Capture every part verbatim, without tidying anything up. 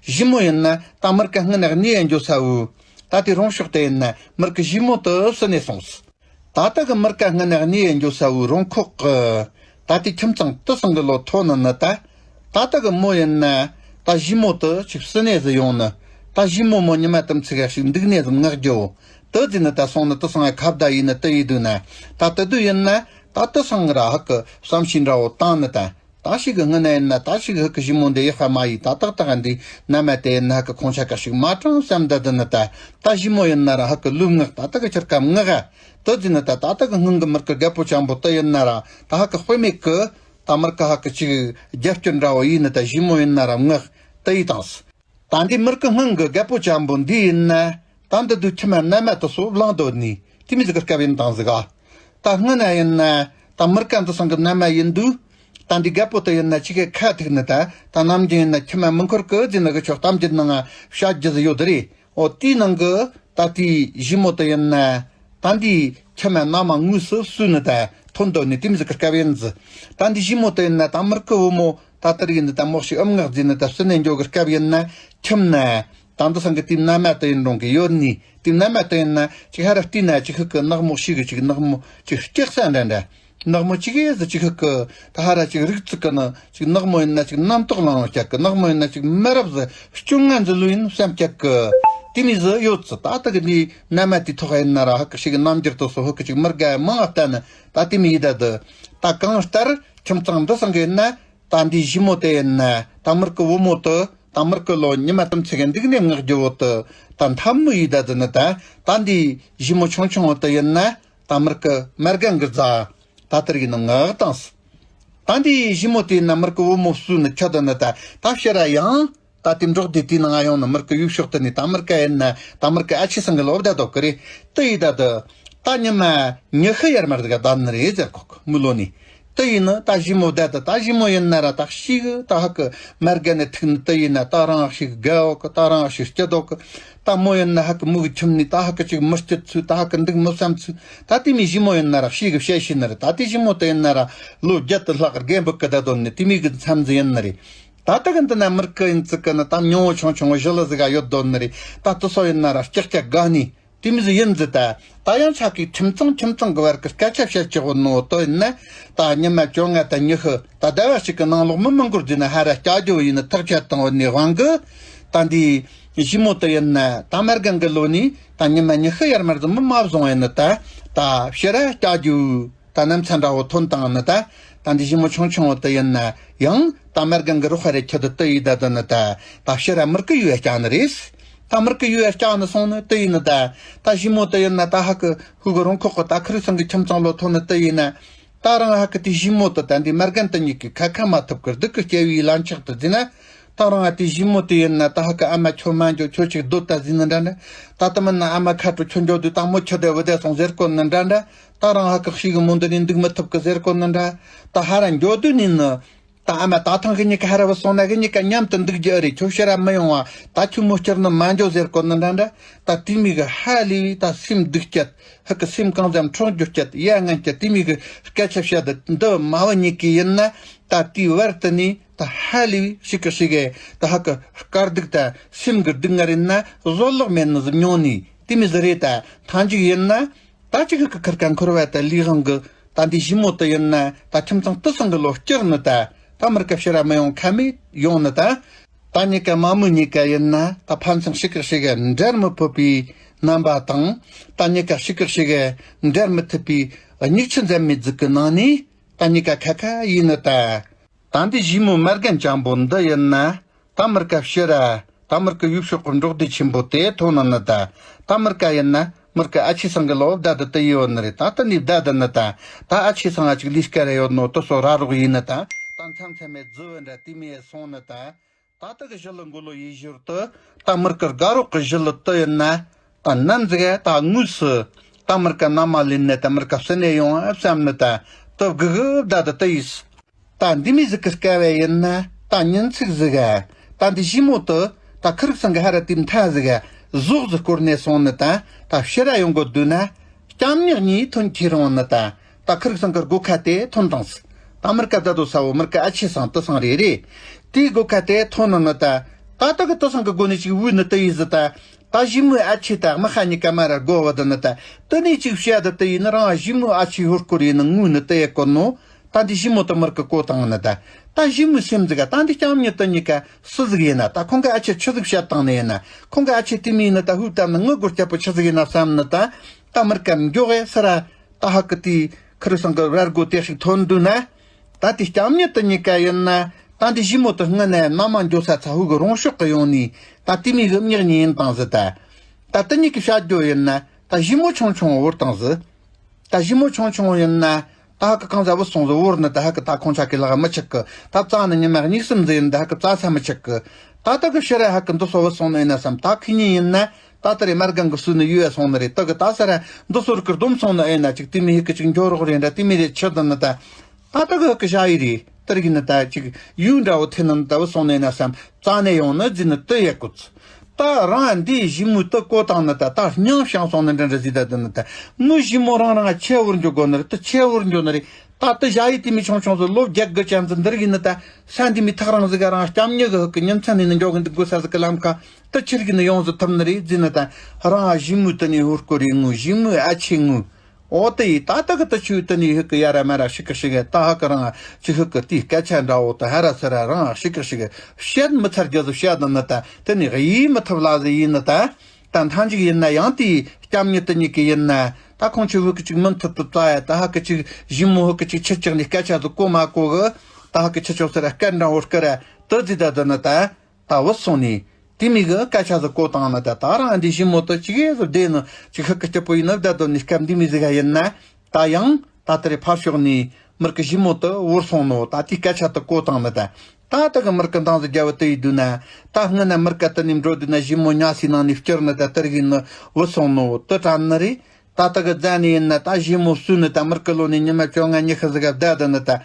ཞི་མོ་ཡིན་ན་ད་མུར་གེ་སྔུན་ནས་གནས་ཡ་འགྱོ་ས་བོ། ད་དེ་རང་ཕྱོགས་དེ་ཡིན་ན་མུར་གེ་ཞི་མོ་དེ་བསུ་ནས་སོང་། ད་ལྟ་གི་མུར་གེ་སྔུན་ནས་གནས་ཡ་འགྱོ་ས་བོ་རོང་ཁོག་གི། ད་དེ་ཁྱིམ་ཚང་དེ་ཚང་གི་ལོ་ཐོ་ནི་ནི་ད། ད་ལྟ་གི་མོ་ཡིན་ན། ད་ཞི་མོ་དེ་ཅིག་བསུ་ནས་ཟི་ཡོང་ནི། ད་ཞི་མོ་མོ་ཉི་མ་དུམ་ཚིག་ག་ཞིག་འདུག་ནས་ཟི་ངག་རྒྱོ། དེ་ཟི་ནི་ད་སོང་ནི་དེ་སང་ཁ་བརྡ་ཡིན་ནི་དེ་ཡིན་དུས་ན། ད་དེ་དུས་ཡིན་ན། ད་དེ་སང་ར་ཧ་གི་བསམ་ཤེས་འདྲ་བོ་བཏང་ནི་ད། ད་ཞིག་གི་སྔུན་ནས་ཡིན་ན་ད་ཞིག་ཧ་གི་ཞི་མོ་འདི་ཡག་པ་མ་ཡིན། ད་ཏག་ཏག་འདི་མནའ་མ་དེ་ཡིན་ན་ཧ་གི་ཁོང་ཆ་ག་ཞིག་མ་དྲང་བསམ་ད་དི་ནི་ད། ད་ཞི་མོ་ཡིན་ན་ར་ཧ་གི་ལུས་ངག་ད་ད་གི་ཆར་ཀ་ངག་ག་དེ་ཟི་ནི་ད་ད་ད་གི་སྔུན་གི་མུར་གེ་རྒད་པོ་ཅན་པོ་དེ་ཡིན་ན་ར་ད་ཧ་གི་དཔེ་མེད་གི། ད་མུར་གེ་ཧ་གི་ཅིག་རྒྱབ་སྐྱོར་འདྲ་བོ་ཡིན་ནི་ད་ཞི་མོ་ཡིན་ན་ར་ངག་དེ་ཡིན་དང་། ད་འདི་མུར་གེ་སྔུན་གི་རྒད་པོ་ཅན་པོ་འདི་ཡིན་ན། ད་འདི་དུས་ཁྱིམ་མ་མནའ་མ་དེ་སོ་བླངས་དོ་ནི་དེ་མི་ཟི་གི་སྐབས་ཡིན་དང་ཟི་ག་ད་སྔུན་ན་ཡིན་ན། ད་མུར་གེ་འདི་སང་གི་མནའ་མ་ཡིན་དུས། ད་འདི་རྒད་པོ་དེ་ཡིན་ན་ཅི་གེ་ཁ་ཐུག་ནི་ད། ད་ནམ་རྒྱུན་ཡིན་ན་ཁྱིམ་མ་མི་འཁོར་གི་ཟི་ནི་གི་ཆོག་གཏམ་རྒྱུད་ནང་ང་བཤད་རྒྱུ་ཟི་ཡོད་དི་རེད། ཨོ་དེའི་ནང་གི་ད་དེའི་ཞི་མོ་དེ་ཡིན་ན། ད་འདི་ཁྱིམ་མ་མནའ་མ་དངོས་སུ་བསུ་ནི་ད་ཐོན་དོ་ནི་དེ་མི་ཟི་གི་སྐབས་ཡིན་ཟི། ད་འདི་ཞི་མོ་དེ་ཡིན་ན་ད་མུར་གེ་བུ་མོ་ད་ལྟར་ཡིན་ནི་ད་མོག་ཞིག་ཨུམ་ངག་ཟི་ནི་ད་བསུ་ནས་འགྱོ་གི་སྐབས་ཡིན་ན་ཁྱིམ་ན། ད་འདི་སང་གི་དེའི་མནའ་མ་དེ་ཡིན་རུང་གི་ཡོད་ནི་དེའི་མནའ་མ་དེ་ཡིན་ན་ཅིག་ཧ་ར་བལྟས་ན་ཅིག་ཧུ་གི་ནག་མོ་ཞིག་གི་ཅིག་ནག་མོ་ཅིག་སྐྱག་ས་འདྲ་འདྲ། ནག་མོ་ཅིག་གེ་ཟི་ཅིག་ཧུ་གི་ད་ཧ་ར་ཅིག་རིག་ཚིག་གི་ནི་ཅིག་ནག་མོ་ཡིན་ན་ཅིག་རྣམ་རྟོག་ལང་བ་སྐྱག་གི། ནག་མོ་ཡིན་ན་ཅིག་མི་རབས་ཟི་སྐྱོ་ངན་ཟི་ལུ་ཡིན་བསམ་སྐྱག་གི། དེ་མི་ཟི་ཡོད་ཚི། ད་ལྟ་གི་འདི་མནའ་མ་དེའི་ཐོག་ཡིན་ན་ར་ཧུ་གི་ཞིག་གི་རྣམ་འགྱུར་དུ་སོ་ཧུ་གི་ཅིག་མུར་གེ་མང་ང་བལྟས་ནི་ད་དེ་མི་ཡི་ད་དི། ད་གང་ལྟར་ཁྱིམ་ཚང་འདི་སང་གི་ཡིན་ན། ད་འདི་ཞི་མོ་དེ་ཡིན་ན་ད་མུར་གེ་བུ་མོ་དེ་ད་མུར་གེ་ལོ་ཉི་མ་དུམ་ཚིག་གི་འདུག་ནས་ངག་རྒྱུ་བོ་དེ་ད་འཐབ་མོ་ཡི་ད་དི་ནི་ད། ད་འདི་ཞི་མོ་ཆུང་ཆུང་བོ་དེ་ཡིན་ན་ད་མུར་གེ་མར་གན་གི་རྫ་ད་ལྟར་གི་ནི་ངག་དང་། ད་འདི་ཞི་མོ་དེ་ཡིན་ན་མུར་གེ་བུ་མོ་བསུ་ནི་ཁྱོད་དི་ནི་ད་ད་ཕྱིར་ར་ཡང་ད་དེ་འབྲོག་སྡེ་དེའི་ནང་ང་ཡོང་ནི་མུར་གེ་ཡུལ་ཕྱོགས་དེ་ནི་ད་མུར་གེ་ཡིན་ན་ད་མུར་གེ་ཨ་ཆེ་སང་གི་ལོ་བདའ་དོ་གི་རེད། དེ་ཡི་ད་དི། ད་ཉི་མ་ཉི་ཤུ་ཡར་མར་ཟིག་ག་བསྡད་ནི་རེད་ཟེར་གོ་གི་མི་ལོ་ནི། དེ་ཡིན་ནི་ད་ཞི་མོ་བསྡད་དི། ད་ཞི་མོ་ཡིན་ན་ར་ད་ཤི་གི་ད་ཧ་གི་མར་གན་ནས་ཐུག་ནི་དེ་ཡིན་ན་ད་རང་ཤི་གི་དགའ་འོ་གི། ད་རང་ཤི་སྐྱིད་འོ་གི། ད་མོ་ཡིན་ན་ཧ་གི་མོ་གི་ཁྱིམ་ནི་ད་ཧ་གི་ཅིག་མི་སྐྱིད་ཚུལ། ད་ཧ་གི་འདུག་མི་བསམ་ཚུལ། ད་དེ་མི་ཞི་མོ་ཡིན་ན་ར་ཤི་གི་བཤད་ཤི་ནི་རེད། ད་དེ་ཞི་མོ་དེ་ཡིན་ན་ར་ལོ་བརྒྱད་དི་ལྷག་རྒན་འབུག་གི་ད་དོན་ནི་དེ་མི་གི་མཚམས་ཟིག་ཡིན་ནི་རེད། ད་ལྟ་གི་འདི་ན་མུར་གེ་ཡིན་ཚིག་གི་ནི་ད་མྱོང་བོ་ཆུང་ཆུང་བོ་ཞི་ལི་ཟིག་ག་ཡོད་དོ་ནི་རེད། ད་དི་སོ་ཡིན་ན་ར་སྐྱག་སྐྱག་དགའ་ནི། དེ་མི་ཟི་ཡིན་ཟི་ད། ད་ཡང་ཆ་གི་ཁྱིམ་ཚང་ཁྱིམ་ཚང་གི་བར་གི་སྐད་ཆ་བཤད་ཀྱི་བོ་ནོ་དོ་ཡིན་ན། ད་ཉི་མ་བཅོ་ལྔ་ད་ཉི་ཤུ་ད་ཟླ་བ་གཅིག་གི་ནང་ལོགས་མི་མི་འགོར་ཟི་ན་ཧ་ར་སྐྱ་རྒྱུ་ཡིན་ནི་ཐག་ཆད་བཏང་བ་ནི་དབང་གི། ད་འདི་ཞི་མོ་དེ་ཡིན་ན་ད་མར་གན་གི་ལོ་ནི་ད་ཉི་མ་ཉི་ཤུ་ཡར་མར་ཟི་མི་མ་བཟུང་ཡིན་ནི་ད། ད་ཕྱིར་ར་སྐྱ་རྒྱུ། ད་ནམ་ཚ་འདྲ་བོ་ཐོན་བཏང་ནི་ད། ད་འདི་ཞི་མོ་ཆུང་ཆུང་བོ་དེ་ཡིན་ན་ཡང་ད་མར་གན་གི་རོགས་ཧ་རེ་ཁྱི་དི་དེ་ཡི་ད་དི་ནི་ད། ད་ཕྱིར་ར་མུར་གེ་ཡུལ་སྐྱ་ནི་རེད། ད་མུར་གེ་ཡུལ་སྐྱ་ནི་སོང་ནི་དེ་ཡིན་ནི་ད། ད་ཞི་མོ་དེ་ཡིན་ན་ད་ཧ་གི་ཧུ་གི་རོང་ཁོག་གི་ད་ཁི་རི་སང་གི་ཁྱིམ་ཚང་ལོ་ཐོན་ནི་དེ་ཡིན་ན། ད་རང་ཧ་གི་དེ་ཞི་མོ་དེ་ད་འདི་མར་གན་དེ་གཉིས་ཀྱི་ཁ་ཁ་མ་ཐུབ་གི་སྡུག་གི་སྐྱེ་བའི་ལན་ཆགས་དེ་ཟི་ན། ད་རང་ཨ་དེ་ཞི་མོ་དེ་ཡིན་ན་ད་ཧ་གི་ཨ་མ་ཁྱོད་མ་འགྱོ། ཁྱོད་ཅིག་སྡོད་ད་ཟི་ནི་འདྲ་འདྲ། ད་ད་མིན་ན་ཨ་མ་ཁ་དྲོ་ཁྱོད་འགྱོ་དུས་ད་མོ་ཁྱི་དེ་བུ་དེ་སོང་ཟེར་གོ་ནི་འདྲ་འདྲ། ད་རང་ཧ་གི་ཤི་གི་མོ་འདི་ནི་འདུག་མི་ཐུབ་གི་ཟེར་གོ་ནི་འདྲ། ད་ཧ་ར་འགྱོ་དུས་ནི་ནི། ད་ཨ་མ་ད་ཐང་གི་གཉིས་ཀ་ཧ་ར་བུད་སོང་ན་གི་གཉིས་ཀ་མཉམ་དུ་འདུག་རྒྱུ་ཨེ་རེད། ཁྱོད་ཕྱིར་ར་མི་ཡོང་བ། ད་ཁྱོད་མོ་སྐྱུར་ནི་མ་འགྱོ་ཟེར་གོ་ནི་འདྲ་འདྲ། ད་དེ་མི་གི་ཧ་ལས་པའི་ད་སེམས་སྡུག་སྐྱེད། ཧ་གི་སེམས་གང་ཙམ་འཕྲོག་རྒྱུ་སྐྱེད། ཡ་ང་སྐྱེད། དེ་མི་གི་སྐད་ཆ་བཤད་དི་འདི་མ་བུ་གཉིས་ཀི་ཡིན་ན། ད་དེའི་བར་དུ་ནི་ད་ཧ་ལས་པའི་ཞིག་གི་ཞིག་གི་ད་ཧ་གི་དཀའ་སྡུག་ད་སེམས་གི་སྡུག་བསྔལ་ཡིན་ན་བཟོད་གླགས་མེད་ནི་ཟི་མྱོང་ནི་དེ་མི་ཟི་རེད། ད་ཐང་ཅིག་ཡིན་ན། ད་ཅིག་ཧུ་གི་ཁིར་ཀ་འཁོར་བ་ད་ལི་ཧང་གི་ད་འདི་ཞི་མོ་དེ་ཡིན་ན་ད་ཁྱིམ་ཚང་དེ་སང་གི་ལོ་སྐྱུར་ནི་ད། ད་མུར་གེ་ཕྱིར་ར་མི་ཡོང་ཁ་མེད་ཡོང་ནི་ད། ད་གཉིས་ཀ་མ་མོ་གཉིས་ཀ་ཡིན་ན་ད་ཕན་ཚུན་ཞིག་གི་ཞིག་གི་འབྲལ་མི་ཕོད་པའི་རྣམ་པ་དང་། ད་གཉིས་ཀ་ཞིག་གི་ཞིག་གི་འབྲལ་མི་ཐུབ་པའི་སྙིགས་ཆུ་འཛད་མེད་ཟིག་གི་ནང་ནས་ད་གཉིས་ཀ་ཁ་ཁ་ཡིན་ནི་ད། ད་འདི་ཞི་མོ་མར་གན་ཅན་པོ་འདི་ཡིན་ན། ད་མུར་གེ་ཕྱིར་ར། ད་མུར་གེ་ཡུལ་ཕྱོགས་གི་འབྲོག་སྡེ་ཆེན་པོ་དེ་ཐོན་ནི་ནི་ད། ད་མུར་གེ་ཡིན་ན་མུར་གེ་ཨ་ཆེ་སང་གི་ལོ་བདའ་དི་དི་ཡོད་ནི་རེད། ད་དི་ནི་བདའ་དི་ནི་ད། ད་ཨ་ཆེ་སང་ང་ཅིག་ལས་ཀ་རེ་ཡོད་ནོ་དི་སོ་ར་རོག་ཡིན་ནི་ད། ད་མཚམས་མཚམས་མེད་རྫི་བོ་འདྲ་དེ་མི་སོང་ནི་ད། ད་དི་གི་ཞི་ལི་མགོ་ལོ་ཡི་ཞོར་དུ། ད་མུར་གེ་དགའ་རོགས་གི་ཞི་ལི་དི་ཡིན་ན། ད་ནམ་ཟིག་ད་དངོས་སུ། ད་མུར་གེ་མནའ་མ་ལེན་ནས་ད་མུར་གེ་བསུ་ནས་ཡོང་ཨ་བསམ་ནི་ད། དི་གི་གི་བདའ་དི་དི་ཡིས། ད་འདི་མི་ཟིག་གི་སྐལ་བ་ཡིན་ན་ད་ཉིན་ཚིག་ཟིག་ག་ད་འདི་ཞི་མོ་དི་ད་ཁི་རིག་སང་གི་ཧ་ར་དེ་མཐའ་ཟིག་ག་ཟོག་ཟིག་བསྐོར་ནས་སོང་ནི་ད། ད་ཕྱིར་ར་ཡོང་གོ་དུས་ན་སྐྱམ་ཉག་གཉིས་ཐོན་ཁྱེར་འོང་ནི་ད། ད་ཁི་རིག་སང་གི་སྒོ་ཁ་དེ་ཐོན་དང་ཟིག་ད་མུར་གེ་བདའ་དོ་ས་བོ་མུར་གེ་ཨ་ཆེ་སང་དི་སང་རེད་རེད། དེའི་སྒོ་ཁ་དེ་ཐོན་ནི་ནི་ད། ད་ལྟ་གི་དེ་སང་གི་སྒོ་ནས་ཅིག་བུ་ནི་དེ་ཡིན་ཟི་ད། ད་ཞི་མོའི་ཨ་ཆེ་ད་མི་ཧ་གཉིས་ཀ་མ་ར་དགོ་བ་དེ་ནི་ད། དེ་ནས་ཅིག་བཤད་ད་དེ་ཡིན་ན་རང་ཞི་མོའི་ཨ་ཆེ་ཧུར་སྐོར་ཡིན་ན་ངུ་ནི་དེ་ཡེ་གོ་ནོ། ད་འདི་ཞི་མོ་དེ་མར་གི་གོ་བཏང་ནི་ད། ད་ཞི་མོའི་སེམས་ཟིག་ག་ད་འདི་ལྕམ་ཉི་དེ་གཉིས་ཀ་སུ་ཟིག་ཡིན་ན་ད་ཁོང་གི་ཨ་ཆེ་ཆི་ཟིག་བཤད་བཏང་ནི་ཡིན་ན། ཁོང་གི་ཨ་ཆེ་དེ་མི་ཡིན་ན་ད་ཧུབ་བཏང་ན་ངུ་དགོས་སྐྱབས་པོ་ཆི་ཟིག་ཡིན་ན་བསམ་ནི་ད། ད་མར་ག་མགྱོགས་ཨེ་སི་ར། ད་ཧ་གི་དེ་ཁི་རི་སང་གི་ར་སྒོ་དེ་ཞིག་ཐོན་འདུག་ན། ད་དེ་ལྕམ་ཉི་དེ་གཉིས་ཀ་ཡིན་ན། ད་འདི་ཞི་མོ་དེ་སྔ་ནས་མནའ་མ་འགྱོ་ས་ཚ་ཧུ་གི་རོང་ཤོག་གི་ཡོང་ནི། ད་དེ་མི་གི་མྱིག་གཉིས་ཡིན་བཏང་ཟི་ད། ད་དེ་གཉིས་ཀྱི་བཤད་རྒྱུ་ཡིན་ན། ད་ཞི་མོ་ཆུང་ཆུང་བོར་བཏང་ཟི། ད་ཞི་མོ་ཆུང་ཆུང་ཡིན་ན། ད་ཧ་གི་གང་ཟ་བུ་སོང་ཟི་བོར་ནི་ད་ཧ་གི་ད་ཁོང་ཆ་གི་ལག་མི་ཆག་གི། ད་བཙལ་ནི་ཉི་མ་གཉིས་གསུམ་ཟི་ཡིན་ད་ཧ་གི་བཙལ་ས་མི་ཆག་གི། ད་ད་གི་ཕྱིར་ཧ་གི་འདི་སོ་བུ་སོང་ནི་ཡིན་ན་བསམ། ད་ཁི་གཉིས་ཡིན་ན། ད་ད་རེ་མར་གང་གི་སུ་ནི་ཡོད་སོང་ནི་རེད། ད་གི་ད་ས་ར་འདི་སོར་གི་སྡོམ་སོང་ནི་ཨེ་ན་ཅིག་དེ་མི་ཧི་གི་ཅིག་འགྱོ་རོགས་རེད་འདྲ། དེ་མི་རེད་ཆི་ད་ནི་ད། ད་ད་གི་ཧི་གི་ཞ་ཡི་རེད། ད་རེ་གི་ནི་ད་ཅིག་ཡུལ་འདྲ་བོ་ཐེ་ནི་ད་བུ་སོང་ནི་ན་བསམ། རྩ་ནས་ཡོང་ནི་ཟི་ནི་ཏི་ཡ་ཀུ་ཚི། ད་རང་འདི་ཞི་མོ་ཏི་གོ་བཏང་ནི་ད་ད་སྙིང་བཤང་སོང་ནི་འདྲ་འདྲ་ཟི་ད་ད་ནི་ད། མི་ཞི་མོ་རང་རང་ཆེ་བོར་འགྱོ་དགོ་ནི་རེད། ད་ཆེ་བོར་འགྱོ་ནི་རེད། ད་ད་ཞ་ཡི་དེ་མི་ཆུང་ཆུང་ཟི་ལོ་བརྒྱད་དགུ་ཅན་ཟི་འདིར་གི་ནི་ད། ས་འདི་མི་ཐག་རང་ཟི་ག་རང་སྐྱམ་ཉི་གི་ཧི་གི་ཉིན་མཚན་ནི་ནི་འགྱོ་གི་འདུག་དགོས་ས་ཟི་གི་ལམ་ཁ། ད་ཕྱིར་གི་ནི་ཡོང་ཟི་ཐུབ་ནི་རེད་ཟི་ནི་ད། རང་ཞི་མོ་ཏི་ནི་ཧུར་སྐོར་རེ་ངུ། ཞི་མོའི་ཨ་ཆེ་ངུ། འོ་དེ་ཡི་ད་ད་གི་ད་ཆུ་ཏི་ནི་ཧི་གི་ཡ་ར་མ་ར་ཤི་གི་ཤི་གི་ད་ཧ་གི་རང་ཅི་ཧི་གི་དེའི་སྐད་ཆ་འདྲ་བོ་ད་ཧ་ར་སི་ར་རང་ཤི་གི་ཤི་གི་བཤད་མི་ཚར་རྒྱ་ཟི་བཤད་ད་ནི་ད། དེ་ནི་ཡིད་མི་ཐུབ་ལ་ཟི་ཡིན་ནི་ད། ད་མཐའ་མཇུག་ཡིན་ན་ཡང་དེའི་སྐྱམ་ཉི་ཏི་ཉི་གི་ཡིན་ན། ད་ཁོང་ཆུ་ཧི་གི་ཅིག་མུ་མཐུད་དུ་བཙལ་ཡ་ད་ཧ་གི་ཅིག་ཞི་མོ་ཧི་གི་ཅིག་ཆི་ཅིག་ནི་སྐད་ཆ་ཟི་གོ་མ་གོ་གི། ད་ཧ་གི་ཆི་ཆོག་སི་ར་སྐད་འདྲ་བོ་སྐི་ར་དི་ཟི་ད་དི་ནི་ད། ད་བུད་སོང་ནས། དེ་མི་གི་སྐད་ཆ་ཟིག་གོ་བཏང་ནི་ད། ད་རང་འདི་ཞི་མོ་ཏི་ཅིག་ཡེ་ཟིག་བསྡད་ནི་ཅིག་ཧི་གི་སྐྱིད་པོ་ཡིན་ནི་བསྡད་དོ་ནི་སྐབས་འདི་མི་ཟིག་ག་ཡིན་ན། ད་ཡང་ད་དེ་རེ་ཕར་ཕྱོགས་ནས་མིར་གི་ཞི་མོ་ཏི་བོར་སོང་ནོ། ད་དེའི་སྐད་ཆ་དི་གོ་བཏང་ནི་ད། ད་དི་གི་མིར་གི་འདང་ཟིག་རྒྱབ་བུ་དི་ཡི་དུས་ན། ད་སྔ་ན་མིར་ག་དི་ནས་འགྲོ་དུས་ན་ཞི་མོ་ཉ་སི་ནང་ནས་བསྐྱུར་ནི་ད། དེར་གི་ནི་བུད་སོང་ནོ་དི་དྲན་ནི་རེད། ད་དི་གི་རྫ་ནི་ཡིན་ན་ད་ཞི་མོ་སུ་ནི་ད་མིར་གི་ལོ་ནས་ཉི་མ་བཅོ་ལྔ་ཉི་ཤུ་ཟིག་ག་བསྡད་དི་ནི་ད།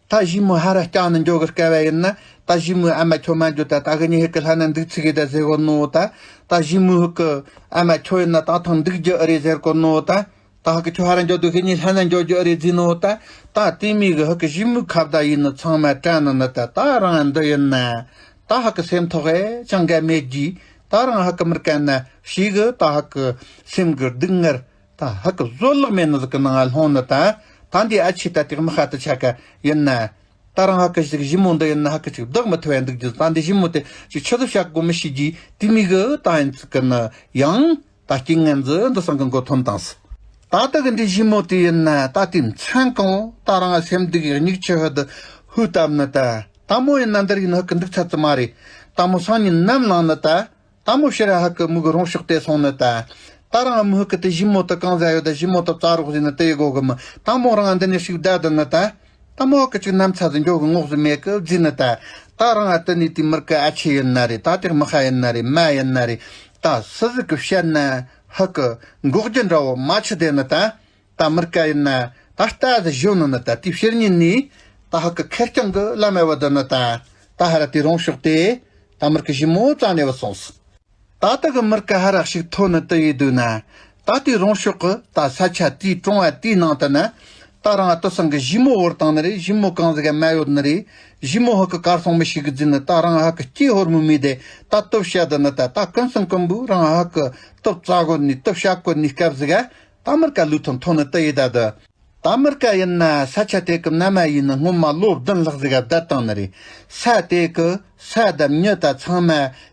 ད་ཞི་མོ་ཧ་ར་སྐྱག་ནི་འཇོག་གི་དཀའ་བ་ཡིན་ན། ད་ཞི་མོའི་ཨ་མ་ཁྱོད་མ་འཇོག་ད། ད་གི་ནི་ཧི་གི་ལྷ་ན་འདུག་ཚིག་གི་ད་ཟེར་གོ་ནོ་ད། ད་ཞི་མོ་ཧི་གི་ཨ་མ་ཁྱོད་ཡིན་ན་ད་ཐང་འདུག་རྒྱུ་ཨ་རེད་ཟེར་གོ་ནོ་ད། ད་ཧི་གི་ཁྱོད་ཧ་ར་འཇོག་དུ་ཧི་ནི་ལྷ་ན་འཇོག་རྒྱུ་ཨ་རེད་ཟེར་ནོ་ད། ད་དེ་མི་གི་ཧི་གི་ཞི་མོའི་ཁ་བརྡ་ཡིན་ནི་ཚང་མ་དྲན་ནི་ནི་ད། ད་རང་འདི་ཡིན་ན། ད་ཧི་གི་སེམས་ཐོག་ཨེ་ཅང་ག་མེད་གི། ད་རང་ཧི་གི་མིར་ག་ན་ཞི་གི་ད་ཧི་གི་སེམས་གི་སྡུག་བསྔལ། ད་ཧ་གི་བཟོད་གླགས་མེད་ནི་ཟིག་གི་ནང་ང་ལྷུང་ནི་ད། ད་འདི་ཨ་ཆེ་ད་དེ་མི་ཧ་ད་ཆ་ག་ཡིན་ན། ད་རང་ཧ་གི་ཞིག་ཞི་མོ་འདི་ཡིན་ན་ཧ་གི་ཅིག་བདག་མི་ཐུབ་ཡ་འདུག་རྒྱུ། ད་འདི་ཞི་མོ་དེ་ཅིག་ཆི་ཟིག་བཤད་གོ་མི་ཤེས་རྒྱུ་དེ་མི་གི་ད་ཡིན་ཚིག་གི་ནི་ཡང་ད་རྐྱེན་ངན་ཟིག་འདི་སང་གི་མགོ་ཐོན་བཏང་སི། ད་ད་གི་འདི་ཞི་མོ་དེ་ཡིན་ན་ད་དེ་མཚན་གང་ད་རང་སེམས་སྡུག་གི་སྙིགས་ཆུ་ཧུ་དི་ཧུ་བཏབ་ནི་ད། ད་མོ་ཡིན་ན་འདིར་ཡིན་ཧ་གི་འདུག་ཚ་ཙི་མ་རེད། ད་མོ་སང་ཉིན་ནམ་ལངས་ནི་ད། ད་མོ་ཕྱིར་ཧ་གི་མུ་གི་རོང་ཤོག་དེ་སོང་ནི་ད། ད་རང་མུ་ཧུ་གི་དེ་ཞི་མོ་དི་གང་ཟ་ཡོད་ད། ཞི་མོ་དི་བཙལ་རོགས་ཟེར་ནི་དེ་ཡི་གོ་གི་མི། ད་མོ་རང་འདི་ནས་ཞིག་བསྡད་དི་ནི་ད། ད་མོ་ཧ་གི་ཅིག་ནམ་ཚ་ཟི་འཇོག་གི་ངོགས་ཟི་མེད་གི་ཟེར་ནི་ད། ད་རང་ཨ་དི་ནི་དེ་མིར་གི་ཨ་ཆེ་ཡིན་ན་རེད། ད་དེ་མི་ཧ་ཡིན་ན་རེད། མ་ཡིན་ན་རེད། ད་སུ་ཟིག་གི་བཤད་ན་ཧ་གི་འགོག་རྒྱུ་འདྲ་བོ་མ་ཆི་དེ་ནི་ད། ད་མིར་ག་ཡིན་ན་ད་ལྟ་ཟི་བཞོན་ནི་ནི་ད། དེ་ཕྱིར་ཉིན་ནི་ད་ཧ་གི་ཁེར་རྐྱང་གི་ལམ་ཨེ་བ་དི་ནི་ད། ད་ཧ་ར་དེ་རོང་ཤོག་དེ་ད་མིར་གི་ཞི་མོ་བཙལ་ནས་བུད་སོང་སི། ད་ལྟ་གི་མིར་ག་ཧ་ར་ཞིག་ཐོན་ནི་དི་ཡི་དུས་ན། ད་དེ་རོང་ཤོག་གི་ད་ས་ཆ་དེའི་གྲོང་བ་དེའི་ནང་དུ་ན། ད་རང་ཨ་དི་སང་གི་ཞི་མོ་བོར་བཏང་ནི་རེད། ཞི་མོ་གང་ཟིག་ག་མ་ཡོད་ནི་རེད། ཞི་མོ་ཧ་གི་གར་སོང་མི་ཤེས་གི་ཟེར་ནི་ད། རང་ཧ་གི་སྐྱེ་ཧོར་མོ་མི་དེ་ད་སྟོབས་བཤད་དི་ནི་ད། ད་ཀུན་སེང་ཀུན་པོ་རང་ཧ་གི་སྟོབས་བཙལ་གོ་ནི་སྟོབས་བཤད་གོ་ནི་སྐབས་ཟིག་ག་ད་མིར་ག་ལུས་ཐོན་ཐོན་ནི་དི་ཡི་ད་དི། ད་མིར་ག་ཡིན་ན་ས་ཆ་དེ་གི་མནའ་མ་ཡིན་ནི་སྔོན་མ་ལོ་བདུན་ལྷག་ཟིག་ག་བསྡད་བཏང་ནི་རེད། ས་དེ་གི་ས་དང་མྱི་དང་ཚང་མ་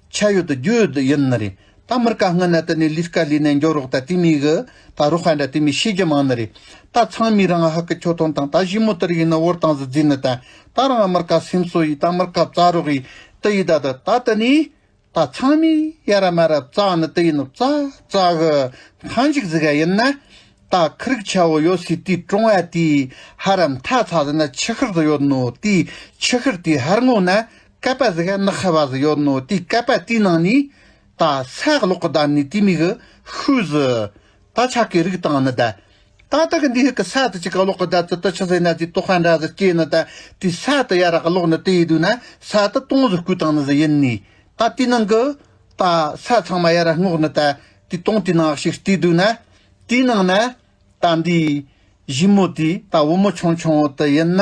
ཆ་ཡོད་དུ་རྒྱུ་ཡོད་ཡིན་ནི་རེད། ད་མིར་ག་སྔ་ན་དི་ནས་ལས་ཀ་ལས་ནས་འགྱོ་རོགས་ད། དེ་མི་གི་ད་རོགས་ཧ་འདྲ་དེ་མི་ཤེས་རྒྱུ་མང་ནི་རེད། ད་ཚང་མས་རང་ཧ་གི་ཁྱོད་ཐོན་དང་ད་ཞི་མོ་དི་རིགས་ཡིན་ན་བོར་བཏང་ཟི་ཟེར་ནི་ད། ད་རང་མིར་ག་སེམས་གསོ་ཡི་ད་མིར་ག་བཙལ་རོགས་ཡི་དི་ཡི་ད་དི། ད་དི་ནི། ད་ཚང་མས་ཡ་ར་མ་ར་བཙལ་ནི་དི་ཡིན་ནོ། བཙལ་བཙལ་གི་མཐའ་མཇུག་ཟིག་ག་ཡིན་ན། ད་ཁི་རིག་ཆ་བོ་ཡོད་སའི་དེའི་གྲོང་བ་དེའི་ཧ་ར་མཐའ་ཚ་ཟིག་ན་ཆུ་ཤུར་ཟིག་ཡོད་ནོ། དེའི་ཆུ་ཤུར་དེའི་ཧར་ངོ་ན་ཀ་པ་ཟིག་ག་ནག་ཧ་བ་ཟིག་ཡོད་ནོ། དེའི་ཀ་པ་དེའི་ནང་ནས་ད་ས་གློག་གི་བརྡར་ནས་དེ་མི་གི་ཤུལ་ཟིག་ད་ཆ་གི་རིག་བཏང་ནི་ད། ད་ལྟ་གི་འདི་ཧི་གི་ས་དི་ཅིག་ག་གློག་གི་བརྡར་ཙི་ད་ཆི་ཟེར་ན་དེ་ལྟོ་ཧ་འདྲ་ཟིག་སྐྱེས་ནི་ད། དེ་ས་དི་ཡ་ར་གློག་ནི་དི་ཡི་དུས་ན་ས་དི་དུང་ཟིག་བསྐུས་བཏང་ནི་ཟིག་ཡིན་ནི། ད་དེའི་ནང་གི་ད་ས་ཚང་མ་ཡ་ར་སྔོག་ནི་ད། དེ་དུང་དེའི་ནང་ཞིག་བལྟས་དུས་ན། དེའི་ནང་ན་ད་འདི་ཞི་མོ་དེ་ད་བུ་མོ་ཆུང་ཆུང་བོ་དེ་ཡིན་ན།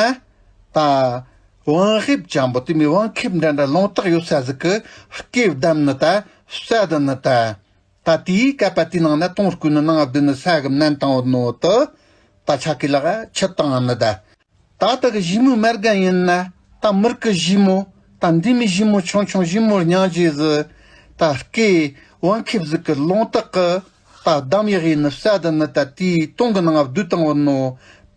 ད་ བང་ཕེབས་ཅན་པོ་དེ་མོ་བང་ཁེབས་འདྲ་འདྲ་ལུང་ཐག་ཡོད་ས་ཟིག་གི་སྐེ་བསྡམས་ནི་ད་བསད་ནི་ད། ད་དེའི་ཀ་པ་དེའི་ནང་ན་དུང་བརྐོས་ནི་ནང་བསྡུས་ནི་ས་གི་མནན་བཏང་བོ་ནོ་དུ། ད་ཆ་གི་ལག་ཆུ་བཏང་ནི་ད། ད་ལྟ་གི་ཞི་མོའི་མ་རྒན་ཡིན་ན་ད་མུར་གི་ཞི་མོ། ད་འདི་མོ་ཞི་མོ་ཆུང་ཆུང་ཞི་མོ་སྙིང་རྗེ་ཟིག་ད་སྐེ་བང་ཁེབས་ཟིག་གི་ལུང་ཐག་གི་ད་བསྡམས་ཡག་ཡིན་ནི་བསད་ནི་ད། དེའི་དུང་གི་ནང་བསྡུས་བཏང་བོ་ནོ་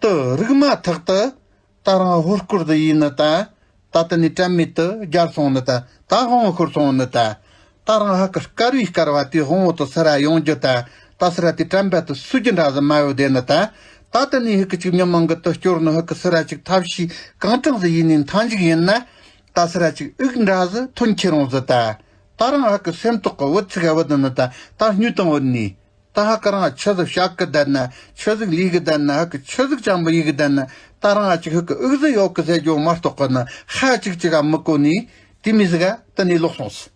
དུ་རིག་མ་ཐག་ཏུ། ད་རང་ཧོར་སྐོར་དུ་ཡིན་ནི་ད། ད་ལྟ་ནི་དྲན་མེད་དུ་རྒྱལ་སོང་ནི་ད། ད་དབང་བོ་ཤོར་སོང་ནི་ད། ད་རང་ཧ་གི་དཀར་བའི་དཀར་བ་དེ་དབང་བོ་དུ་སི་ར་ཡོང་རྒྱུ་ད། ད་སི་ར་དེ་དྲན་པ་དུ་སུ་རྒྱུ་འདྲ་ཟིག་མ་ཡོད་དེ་ནི་ད། ད་ལྟ་ནི་ཧི་གི་ཅིག་མྱི་མང་གི་དུ་སྐྱོར་ནི་ཧི་གི་སི་ར་ཅིག་ཐབས་ཤེས་གང་དྲག་ཟིག་ཡིན་ནི་མཐའ་མཇུག་ཡིན་ན། ད་སི་ར་ཅིག་ཨུག་འདྲ་ཟིག་ཐོན་ཁྱེར་རུང་ཟིག་ད། ད་རང་ཧ་གི་སེམས་ཐོག་གི་བུ་ཚིག་ག་བུ་དུ་ནི་ད། ད་སྨྱུ་དང་བུ་ནི། ད་ཧ་གི་རང་ཆི་ཟིག་བཤད་གི་བསྡད་ན། ཆི་ཟིག་ལས་གི་བསྡད་ན། ཧ་གི་ཆི་ཟིག་ཅང་པོ་ཡིན་གི་བསྡད་ན། ད་རང་ཨ་ཅིག་ཧ་གི་ཨུག་ཟིག་ཡོད་གི་ཟེར་རྒྱུ་མ་གཏོགས་གི་ནི་ཧ་ཅིག་ཅིག་ག་མི་གོ་ནི་དེ་མོ་ཟིག་ག་དེ་ནས་ལོག་སོང་ཟིག་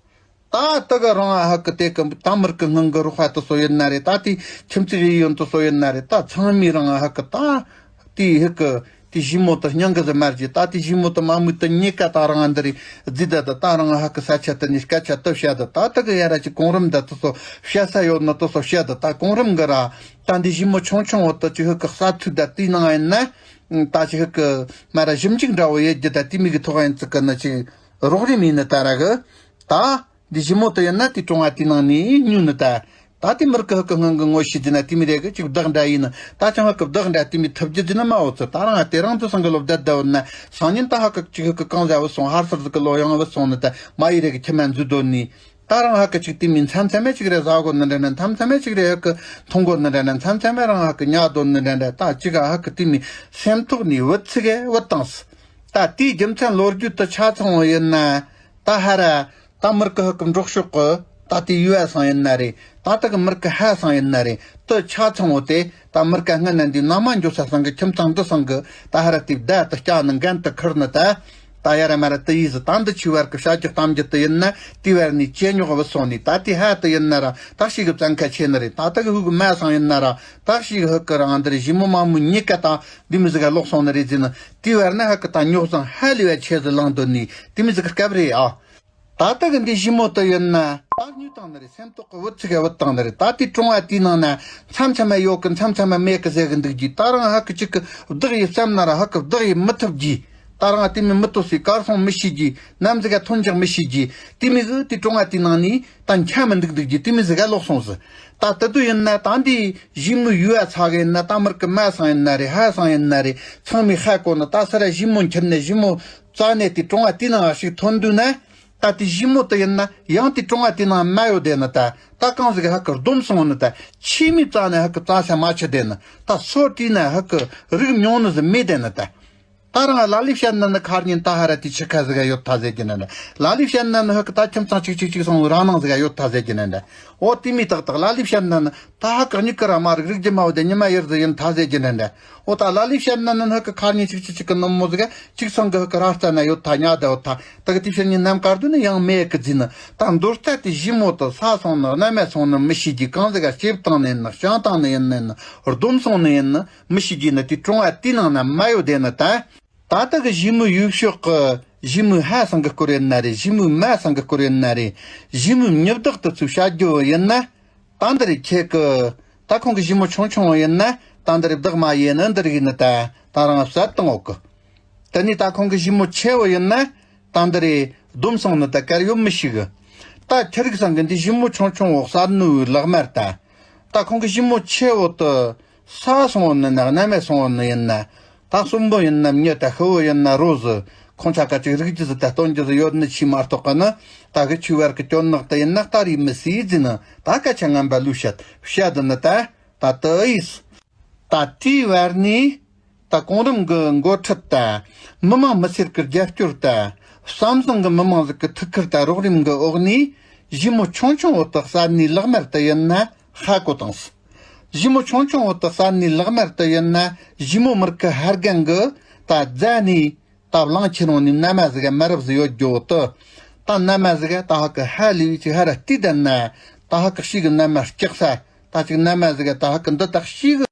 ད་དེ་གི་རང་ཨ་ཧ་གི་དེ་གི་ད་མུར་གི་སྔོན་གི་རོགས་པ་དེ་ཚོ་ཡིན་ན་རེད། ད་དེ་ཁྱིམ་མཚེས་ཡི་ཡོན་དེ་ཚོ་ཡིན་ན་རེད། ད་ཚང་མས་རང་ཨ་ཧ་གི་ད་དེ་ཧ་གི་དེ་ཞི་མོ་དེ་སྙིང་གི་ཟིག་མ་བརྗེད། ད་དེ་ཞི་མོ་དེ་མ་མོ་དེ་གཉིས་ཀ་ད་རང་འདི་རེད་བརྫིས་ད། ད་ད་རང་ཧ་གི་ས་ཆ་དེ་ནས་སྐད་ཆ་དེ་བཤད་ད། ད་དེ་གི་ཡ་ར་ཅིག་གོང་རིམ་ད་དེ་ཚོ་བཤད་ས་ཡོད་ན་དེ་ཚོ་བཤད་ད། ད་གོང་རིམ་གི་ར་ད་འདི་ཞི་མོ་ཆུང་ཆུང་བོ་དེ་ཅིག་ཧ་གི་ས་ཚུགས་ད་དེའི་ནང་ཡིན་ན། ད་ཅིག་ཧ་གི་མ་ར་ཞིབ་འཇུག་འདྲ་བོ་ཡོད་རྒྱུ་ད། དེ་མོ་གི་ཐོག་ཡིན་ཙི་གི་ནི་ཅིག་རོགས་རམ་ཡིན་ནི་ད་ར་གི་ད། འདི་ཞི་མོ་དེ་ཡིན་ན་དེ་གྲོང་བ་དེའི་ནང་ནས་སྨྱུ་ནི་ད། ད་དེ་མུར་གི་ཧ་གི་སྔོན་གི་ངོ་ཤེས་དེ་ན་དེ་མོ་རེད་གི་ཅིག་བདག་འདྲ་ཡིན་ནི། ད་ཅང་ཧ་གི་བདག་འདྲ་དེ་མོ་ཐུབ་རྒྱུ་དེ་ནི་མ་འོ་ཚོད། ད་རང་ང་དེ་རང་དུ་སང་གི་ལོ་བསྡད་བསྡད་བོ་ན་སང་ཉིན་ད་ཧ་གི་ཅིག་ཧ་གི་གང་ཟ་བུད་སོང་། ཧར་སར་ཟིག་གི་ལོ་ཡང་བུད་སོང་ནི་ད། མ་ཡི་རེད་གི་ཁྱི་མ་འཛུལ་དོ་ནི། ད་རང་ཧ་གི་ཅིག་དེ་མོ་མཚམས་མཚམས་མེད་ཅིག་རེ་ཟ་གོ་ནི་འདྲ་འདྲ། མཚམས་མཚམས་མེད་ཅིག་རེ་ཧ་གི་འཐུང་གོ་ནི་འདྲ་འདྲ། མཚམས་མཚམས་མེད་རང་ཧ་གི་ཉལ་དོ་ནི་འདྲ་འདྲ། ད་ཅིག་ག་ཧ་གི་དེ་མོ་སེམས་ཐོག་ནས་བུད་ཚིག་གི་བུད་བཏང་སི། ད་དེའི་རྒྱུ་མཚན་ལོ་རྒྱུས་དེ་ཆ་ཚང་བོ་ཡིན་ན། ད་ཧ་ར། ད་མུར་གི་ཧ་གི་འབྲོག་ཕྱོགས་གི་ད་དེ་ཡུལ་བ་སང་ཡིན་ན་རེད། ད་དེ་གི་མུར་གི་ཧ་སང་ཡིན་ན་རེད། དེ་ཆ་ཚང་བོ་དེ་ད་མུར་ག་སྔ་ན་འདི་ན་མ་འགྱོ་ས་སང་གི་ཁྱིམ་ཚང་འདི་སང་གི་ད་ཧ་ར་དེ་བདའ་དེ་སྐྱ་ནི་འགན་དེ་ཁུར་ནི་ད། ད་ཡ་ར་མ་ར་དེ་ཡིས་ད་འདི་ཆུ་བར་གི་བྱ་རྒྱུ་གཏམ་རྒྱུ་དེ་ཡིན་ན། དེ་བར་ནས་ཇེ་རྙོག་བུད་སོང་ནི། ད་དེ་ཧ་དེ་ཡིན་ན་ར་ད་ཞིག་གི་བཙན་ཁ་ཆེ་ནི་རེད། ད་དེ་གི་ཧུ་གི་མ་སང་ཡིན་ན་ར་ད་ཞིག་ཧུ་གི་རང་འདི་རེད། ཞི་མོ་མ་མོ་གཉིས་ཀ་ད་འདི་མོ་ཟིག་ག་ལོག་སོང་ནི་རེད་ཟེར་ནི། དེ་བར་ན་ཧ་གི་ད་རྙོག་འཛིང་ཧ་ལས་པ་ཆེ་ཟིག་ལངས་འདུག་ནི་དེ་མོ་ཟིག་གི་སྐབས་རེད་ཨ། ད་ལྟ་གི་འདི་ཞི་མོ་དེ་ཡིན་ན་ད་སྨྱུ་བཏང་ནི་རེད། སེམས་ཐོག་གི་བུ་ཚིག་གི་བུད་བཏང་ནི་རེད། ད་དེ་གྲོང་བ་དེའི་ནང་ན་མཚམས་མཚམས་མ་ཡོད་གི་མཚམས་མཚམས་མ་མེད་གི་ཟེར་གི་འདུག་གི། ད་རང་ཧ་གི་ཅིག་གི་བདག་ཡི་བསམ་ན་ར་ཧ་གི་བདག་ཡི་མི་ཐུབ་གི། ད་རང་དེ་མོ་མི་ལྟོ་སི་གར་སོང་མི་ཤེས་གི། ནམ་ཟིག་ག་ཐོན་འཇག་མི་ཤེས་གི། དེ་མོ་གི་དེ་གྲོང་བ་དེའི་ནང་ནས་ད་འཁྱམ་མི་འདུག་འདུག་གི། དེ་མོ་ཟིག་ག་ལོག་སོང་ཟིག་ད་དེ་དུས་ཡིན་ན་ད་འདི་ཞི་མོ་ཡུལ་བ་ཚ་གི་ཡིན་ན། ད་མུར་གི་མ་སང་ཡིན་ན་རེད། ཧ་སང་ཡིན་ན་རེད། ཚང་མས་ཧ་གོ་ནི། ད་སི་ར་ཞི་མོ་འཁྱེར་ནས་ཞི་མོ་བཙལ་ནས་དེ་གྲོང་བ་དེའི་ནང་ཞིག་ཐོན་དུས་ན། ད་དེ་ཞི་མོ་དེ་ཡིན་ན་ཡང་དེ་གྲོང་བ་དེའི་ནང་མ་ཡོད་དེ་ནི་ད། ད་གང་ཟིག་ཧ་གི་བསྡོམས་སོང་ནི་ད། ཆི་མོ་བཙལ་ནས་ཧ་གི་བཙལ་ས་མ་ཆི་དེ་ནི། ད་སོ་བྲིས་ན་ཧ་གི་རིག་མྱོང་ནི་ཟིག་མེད་དེ་ནི་ད། ད་རང་ལ་ལས་བཤད་ན་ནི་ཁར་ཉིན་ད་ཧ་ར་དེ་ཆི་ཁ་ཟིག་ག་ཡོད་ཐ་ཟེར་གྱི་ནི་ད། ལ་ལས་བཤད་ན་ནི་ཧ་གི་ད་ཁྱིམ་ཚང་གཅིག་གཅིག་གཅིག་སོང་རང་ནང་ཟིག་ག་ཡོད་ཐ་ཟེར་གྱི་ནི་ད། འོ་དེ་མོ་ཏག་ཏག་ལ་ལས་བཤད་ན་ནི། ད་ཧ་གི་གཉིས་ཀ་ར་མ་རིག་རིག་རྒྱུ་མ་བོ་དེ་ཉི་མ་ཡར་ཟིག་ཡིན་ཐ་ཟེར་གྱི་ནི་འདྲ། འོ་ད་ལ་ལས་བཤད་ན་ནི་ཧ་གི་ཁར་ཉིན་གཅིག་གཅིག་གཅིག་གི་ནུབ་མོ་ཟིག་གཅིག་སང་གི་ཧ་གི་ར་ལྟ་ན་ཡོད་ཐ་ཉ་ད་ཡོད་ཐ། ད་གི་དེ་ཕྱིར་ཉིན་ནམ་དཀར་དུ་ནི་ཡང་མེད་གི་ཟིན་ནི། ད་མདོར་ལྟ་དེ་ཞི་མོ་དེ་ས་སོང་ནི་གནམ་མེད་སོང་ནི་མི་ཤེས་གི། གང་ཟིག་ག་སྐྱེས་བཏང་ནི་ཡིན་ནི། བྱང་བཏང་ནི་ཡིན་ནི་ཡིན་ནི། བསྡོམས་སོང་ནི་ཡིན་ནི་མི་ཤེས་གི་ནི། དེ་གྲོང་བ་དེའི་ནང་ན་མ་ཡོད་དེ་ནི་ད། ད་ལྟ་གི་ཞི་མོའི་ཡུལ་ཕྱོགས་ཀྱི་ཞི་མོའི་ཧ་སང་གི་སྐོར་ཡིན་ན་རེད། ཞི་མོའི་མ་སང་གི་སྐོར་ཡིན་ན་རེད། ཞི་མོའི་མྱི་བདག་དེ་ཚོས་བཤད་རྒྱུ་ཡིན་ན། ད་འདི་རེད། ཁྱེད་ཀྱི་ད་ཁོང་གི་ཞི་མོ་ཆུང་ཆུང་བོ་ཡིན་ན་ད་འདི་རེད། བདག་མ་ཡིན་ནི་འདི་རེད་ནི་ད། ད་རང་བསད་བཏང་འོག་གི། དེ་ནས་ད་ཁོང་གི་ཞི་མོ་ཆེ་བོ་ཡིན་ན་ད་འདི་རེད། བསྡོམས་སོང་ནི་ད་གར་ཡོད་མི་ཤེས་གི། ད་ཁྱི་རིགས་སང་གི་འདི་ཞི་མོ་ཆུང་ཆུང་བོ་བསད་ནི་ལག་དམར་ད། ད་ཁོང་གི་ཞི་མོ་ཆེ་བོ་དེ་ས་སོང་བོ་ནི་ན་གནམ་མེད་སོང་བོ་ནི་ཡིན་ན། ད་གསོན་པོ་ཡིན་ན་མྱི་ད། ཤི་བོ་ཡིན་ན་རོ་ཟི། ཁོང་ཆ་ཀ་ཅིག་རིག་རྒྱུ་ཟི་ད་སྟོན་རྒྱུ་ཟི་ཡོད་ནི་ཆི་མ་གཏོགས་གི་ནི། ད་གི་ཆུ་བར་གི་སྐྱོན་ནག་ད་ཡིན་ན་ད་རེད་མི་སྲིད་ཟིན་ནི། ད་སྐད་ཆ་ངན་པ་ལུས་བཤད་བཤད་ནི་ད། ད་དེ་ཡིས། ད་དེའི་བར་ནས་ད་གོང་རིམ་གི་འགོ་ཁྲིད་ད། མི་མང་མི་སེར་གི་རྒྱབ་སྐྱོར་ད། བསམ་བཟང་གི་མི་མང་ཟིག་གི་ཐུགས་ཁུར་ད་རོགས་རམ་གི་འོག་ནས། ཞི་མོ་ཆུང་ཆུང་བོ་དེ་བསད་ནི་ལག་དམར་དེ་ཡིན་ན་ཧ་གོ་བཏང་སི། ཞི་མོ་ཆུང་ཆུང་བོ་དེ་བསད་ནི་ལག་དམར་དེ་ཡིན་ན། ཞི་མོ་མུར་གི་ཧར་རྒན་གི་ད་རྫ་ནས་ད་བླངས་ཁྱེར་འོང་ནི་མནའ་མ་ཟིག་ག་མ་རབས་ཟིག་ཡོད་རྒྱུ་བོ་དེ། ད་མནའ་མ་ཟིག་ག་ད་ཧ་གི་ཧ་ལས་ཅིག་ཧ་ར་བལྟས་ད་ན། ད་ཧ་གི་ཤི་གི་མནའ་མ་སྐྱག་ས། ད་ཅིག་མནའ་མ་ཟིག་ག་ད་ཧ་གི་འདི་དག་ཤི་གི།